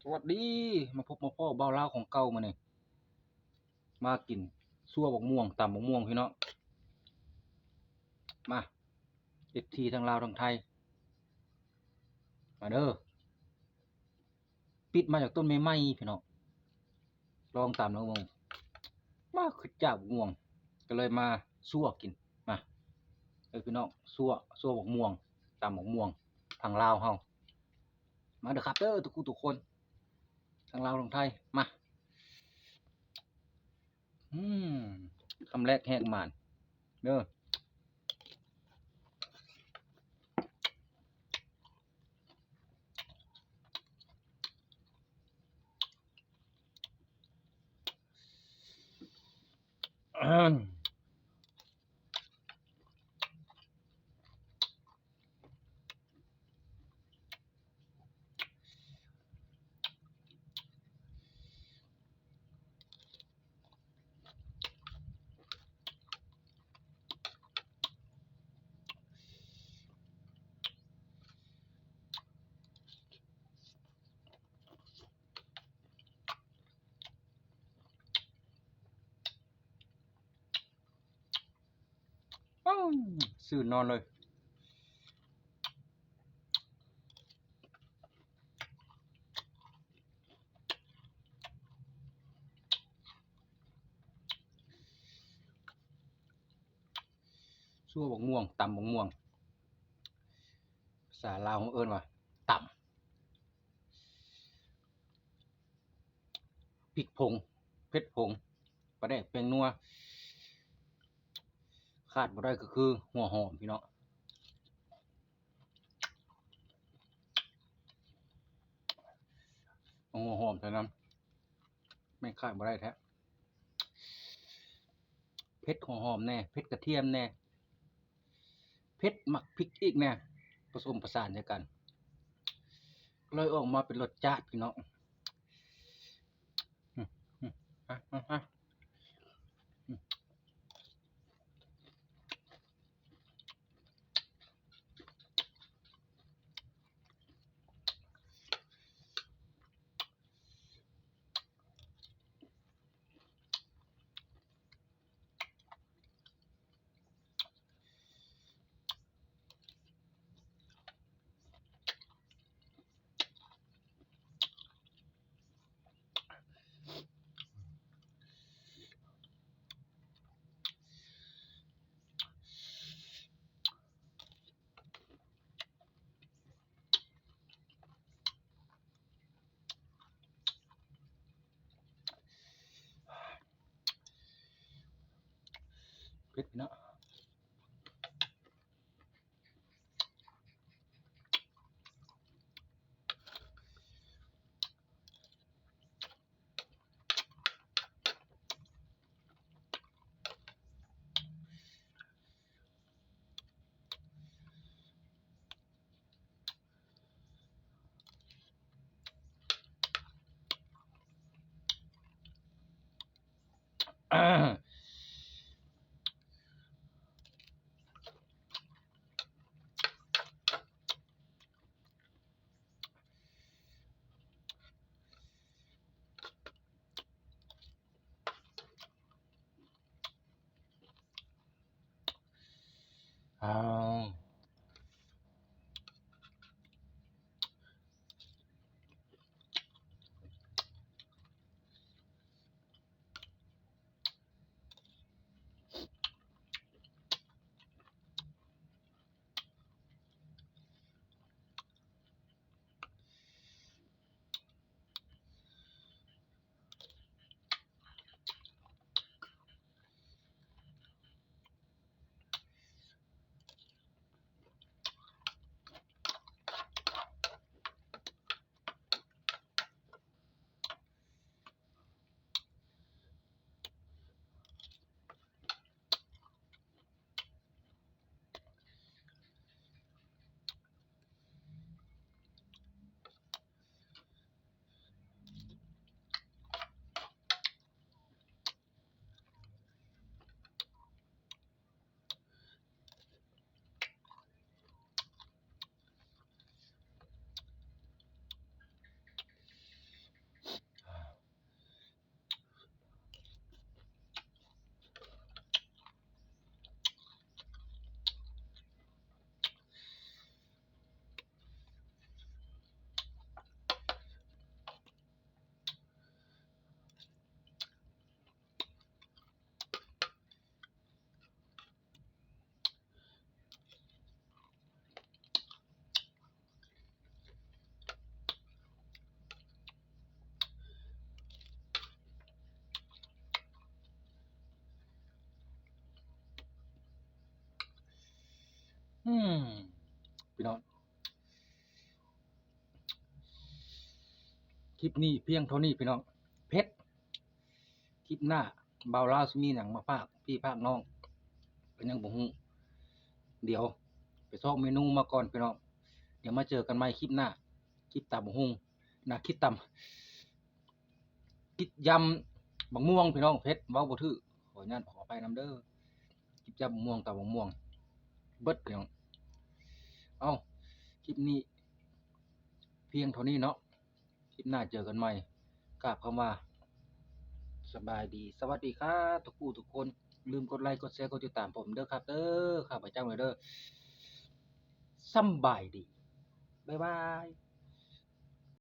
ສະຫວັດດີ ມາພົບມາພໍ້ບ່າວລາວຂອງເກົ່າມື້ນີ້ ມາກິນຊົ່ວບັກມ່ວງ ຕຳບັກມ່ວງພີ່ນ້ອງ. ມາ ເອັຟຊີ ທັງລາວທັງໄທ ມາເດີ. ປິດມາຈາກຕົ້ນໃໝ່ໆ ພີ່ນ້ອງ ລອງຕຳລອງເບິ່ງ. ມາ ຄືຈາກມ່ວງ ກໍເລີຍມາຊົ່ວກິນ. ມາເດີພີ່ນ້ອງ ຊົ່ວ ຊົ່ວບັກມ່ວງ ຕຳບັກມ່ວງ ທາງລາວເຮົາ. ມາເດີຄັບເດີ ທຸກຜູ້ທຸກຄົນ ທັງລາວທັງໄທ ມາ. ອືມ ຄຳແລກແຫກໝານເດີ. ໂອ້ ຊື່ນນອນເລີຍ. ຊົ່ວບັກມ່ວງ ຕຳບັກມ່ວງ ພາສາລາວເຮົາເອີ້ນວ່າຕຳ. ພິກຜົງ ເຜັດຜົງ ປາແດກ ແປ້ງນົວ ຂາດບໍ່ໄດ້ກໍຄືຫົວຫອມ ພີ່ນ້ອງ. ເອົາຫົວຫອມໃສ່ນຳ ແມ່ນຂາດບໍ່ໄດ້ແທ້. ເຜັດຫົວຫອມແດ່ ເຜັດກະທຽມແດ່ ເຜັດໝາກພິກອີກແດ່ ປະສົມປະສານໃສ່ກັນ ເລີຍອອກມາເປັນລົດຈາດ ພີ່ນ້ອງ. ອືມ ອືມ ມາ ມາ ມາ. ເຜັດເນາະ. ອືມ ພີ່ນ້ອງ ຄລິບນີ້ພຽງເທົ່ານີ້ພີ່ນ້ອງ ເຜັດ. ຄລິບໜ້າບ່າວລາວຊິມີຫຍັງມາຝາກພີ່ຝາກນ້ອງ ກໍຍັງບໍ່ຮູ້. ດຽວໄປຊອກເມນູມາກ່ອນພີ່ນ້ອງ ດຽວມາເຈີກັນໃໝ່ຄລິບໜ້າ ຄລິບຕຳບັກຫຸ່ງ ນະ ຄລິບຕຳ ກິດຢຳບັກມ່ວງພີ່ນ້ອງ ເຜັດ ເວົ້າບໍ່ຖືກ ຂໍອະນຸຍາດຂໍອະໄພນຳເດີ. ກິດຢຳບັກມ່ວງ ຕຳບັກມ່ວງ ເບິດພີ່ນ້ອງ. ເອົ້າ ຄລິບນີ້ພຽງເທົ່ານີ້ເນາະ ຄລິບໜ້າເຈີກັນໃໝ່. ກາບຄຳວ່າ ສະບາຍດີ ສະຫວັດດີຄ່າ ທຸກຜູ້ທຸກຄົນ. ຢ່າລືມກົດໄລ ກົດແຊ ກົດຕິດຕາມຜົມເດີຄັບເດີ ຂ້າພະເຈົ້າເດີ. ສະບາຍດີ ບາຍບາຍ.